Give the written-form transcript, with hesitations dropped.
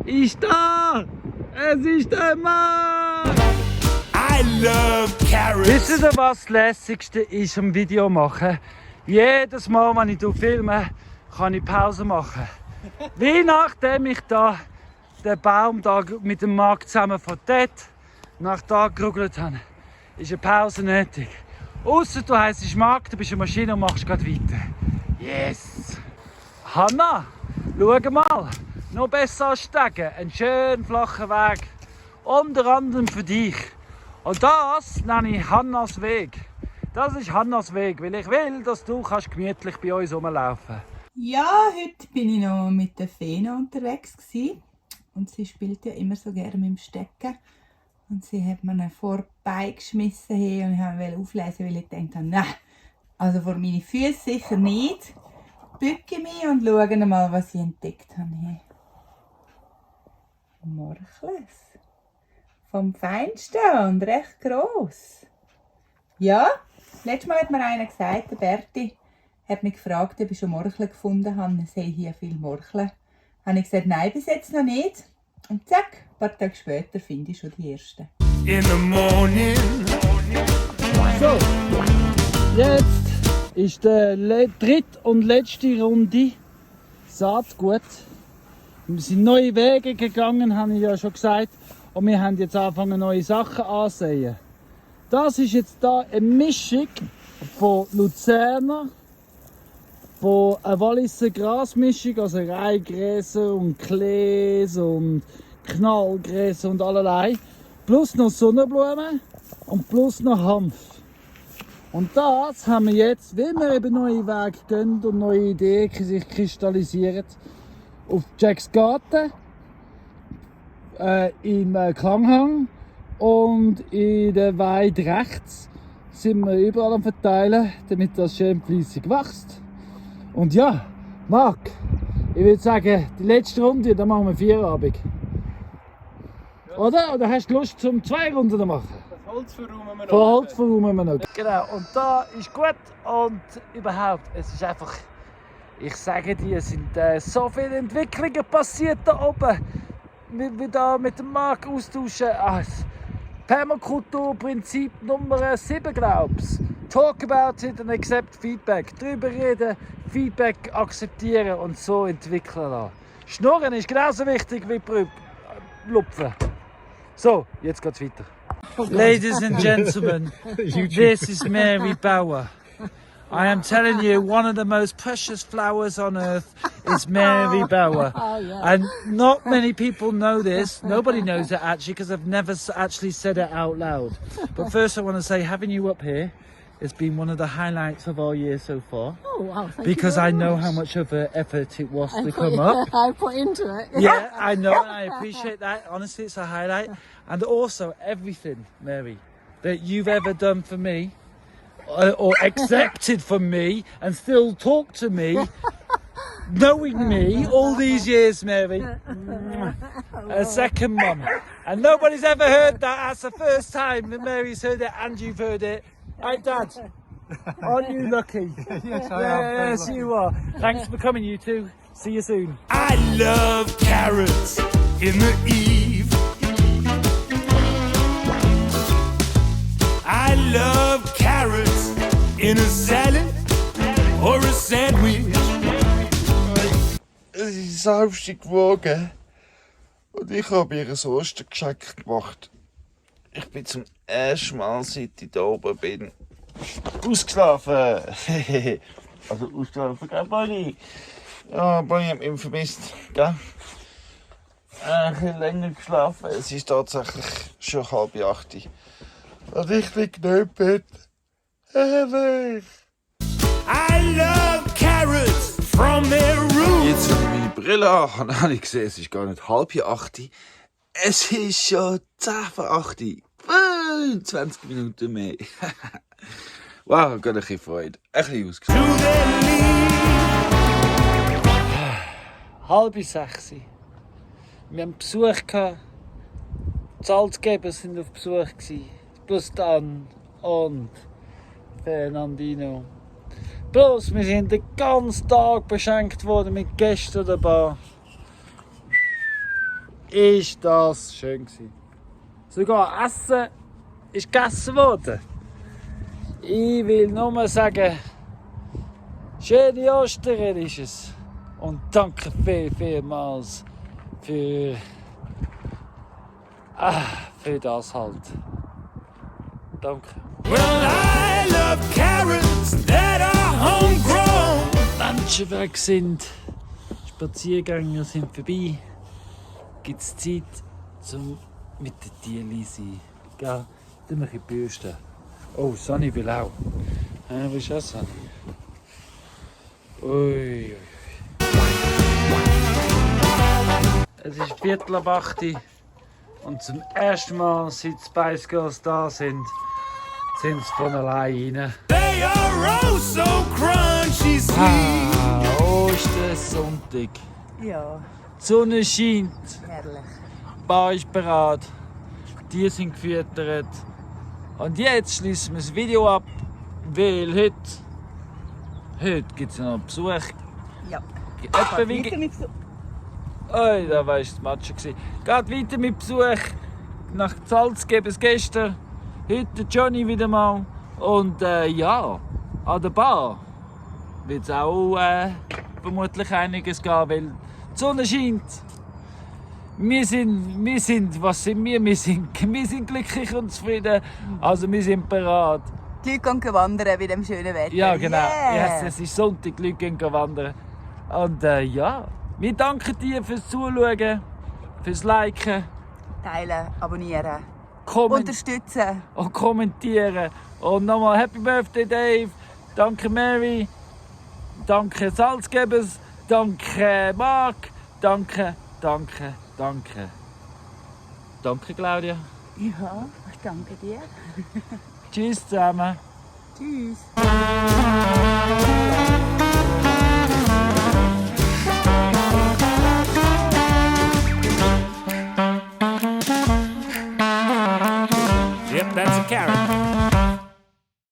ist da! Es ist der Mann! I love carrots. Wisst ihr, was das Lässigste ist am Video machen? Jedes Mal, wenn ich filme, kann ich Pause machen. Wie nachdem ich da den Baum da mit dem Marc zusammen von dort nach da gerugelt habe, ist eine Pause nötig. Ausser du heisst Marc, du bist eine Maschine und machst gerade weiter. Yes! Hanna, schau mal, noch besser als Stegen, einen schönen flachen Weg, unter anderem für dich. Und das nenne ich Hannas Weg. Das ist Hannas Weg, weil ich will, dass du gemütlich bei uns rumlaufen kannst. Ja, heute bin ich noch mit der Fena unterwegs gewesen. Und sie spielt ja immer so gerne mit dem Stecken. Und sie hat mir ihn vorbeigeschmissen und ich wollte auflesen, weil ich dachte, nein, also vor meine Füße sicher nicht. Bücke mich und schaue mal, was ich entdeckt habe. Hier. Morchles. Vom Feinsten und recht gross. Ja, letztes Mal hat mir einer gesagt, der Berti hat mich gefragt, ob ich schon Morcheln gefunden habe. Ich sehe hier viele Morcheln. Habe ich gesagt, nein, bis jetzt noch nicht. Und zack, ein paar Tage später finde ich schon die ersten. In the morning. So, jetzt ist die dritte und letzte Runde Saatgut. Wir sind neue Wege gegangen, habe ich ja schon gesagt. Und wir haben jetzt angefangen, neue Sachen anzusehen. Das ist jetzt da eine Mischung von Luzerner, von einer Walliser Grasmischung, also Reihgräser und Klees und Knallgräser und allerlei. Plus noch Sonnenblumen und plus noch Hanf. Und das haben wir jetzt, weil wir eben neue Wege gehen und neue Ideen sich kristallisieren, auf Jacks Garten, im Klanghang und in der Weide rechts sind wir überall am Verteilen, damit das schön fleissig wächst. Und ja, Marc, ich würde sagen, die letzte Runde, dann machen wir 4 Abend. Oder? Oder hast du Lust, zum 2 Runden zu machen? Das Holz verräumen wir noch. Von Holz verräumen wir noch. Genau, und da ist gut und überhaupt, es ist einfach, ich sage dir, es sind so viele Entwicklungen passiert da oben. Wir da mit dem Marc austauschen. Das Permakulturprinzip Nummer 7, glaubst du. Talk about it and accept feedback. Darüber reden, Feedback akzeptieren und so entwickeln lassen. Schnurren ist genauso wichtig wie Lupfen. So, jetzt geht's weiter. Ladies and gentlemen, this is Mary Bauer. I am telling you, one of the most precious flowers on earth is Mary Bauer. And not many people know this. Nobody knows it actually, because I've never actually said it out loud. But first I want to say, having you up here has been one of the highlights of our year so far. Oh wow, thank because you very I know much. how much of an effort it was to come up. I put into it. Yeah, I know, and I appreciate that. Honestly, it's a highlight. And also everything, Mary, that you've ever done for me, or accepted from me, and still talk to me, knowing me all these years, Mary. A second mum. And nobody's ever heard that. That's the first time that Mary's heard it and you've heard it. Hey, Dad. Aren't you lucky? Yes, I am. Yes, you are. Thanks for coming, you two. See you soon. I love carrots in the eve. I love carrots in a salad or a sandwich. Es ist Samstag geworden und ich habe ihr ein Ostergeschenk gemacht. Ich bin zum ersten Mal, seit ich da oben bin, ausgeschlafen. Also ausgeschlafen, gell, Bonnie? Ja, Bonnie hat mich vermisst, gell? Ein bisschen länger geschlafen. Es ist tatsächlich schon 7:30. Und ich liege nicht im Bett. Herrlich! I love carrots from their roots. Jetzt habe ich meine Brille an, habe ich gesehen, es ist gar nicht 7:30. Es ist schon 7:10. 20 Minuten mehr. Wow, gerade ein bisschen Freude. Ein bisschen ausgeschlafen. To their leaves. 5:30. Wir haben Besuch gehabt. Die Salzgeber sind auf Besuch gewesen. Plus Dan und Fernandino. Plus wir sind den ganzen Tag beschenkt worden mit Gästen an der Bar. ist das schön gewesen. Sogar Essen ist gegessen worden. Ich will nur mal sagen, schöne Ostern ist es. Und danke vielmals für das halt. Danke. Well, I love carrots that are homegrown. Menschen weg sind, Spaziergänger sind vorbei, gibt es Zeit, um mit den Tieren zu sein. Gell? Dann ein bisschen bürsten. Oh, Sonny will auch. Wo ist das, Sonny? Ui. Es ist 7:45 und zum ersten Mal, seit die Spice Girls da sind sie von allein rein. They are oh so crunchy sweet. Ostersonntag. Ja, Die Sonne scheint, herrlich. die Bar ist bereit, die sind gefüttert. Und jetzt schließen wir das Video ab, weil heute gibt es noch Besuch. Ja. Etwa wie... Oh, da war das Matsch. Geht weiter mit Besuch. Nach Salz geben es gestern. Heute der Johnny wieder mal. Und ja, an der Bar wird es auch vermutlich einiges gehen, weil die Sonne scheint. Wir sind, was sind wir? Wir sind glücklich und zufrieden. Also wir sind bereit. Die Leute gehen wandern bei dem schönen Wetter. Ja, genau. Yeah. Yes, es ist Sonntag, die Leute gehen wandern. Und ja, wir danken dir fürs Zuschauen, fürs Liken, Teilen, abonnieren, Kommen unterstützen. und kommentieren. Und nochmal Happy Birthday, Dave. Danke, Mary. Danke, Salzgebers. Danke, Marc. Danke. Danke, Claudia. Ja, ich danke dir. Tschüss zusammen. Tschüss. Yep, that's a carrot.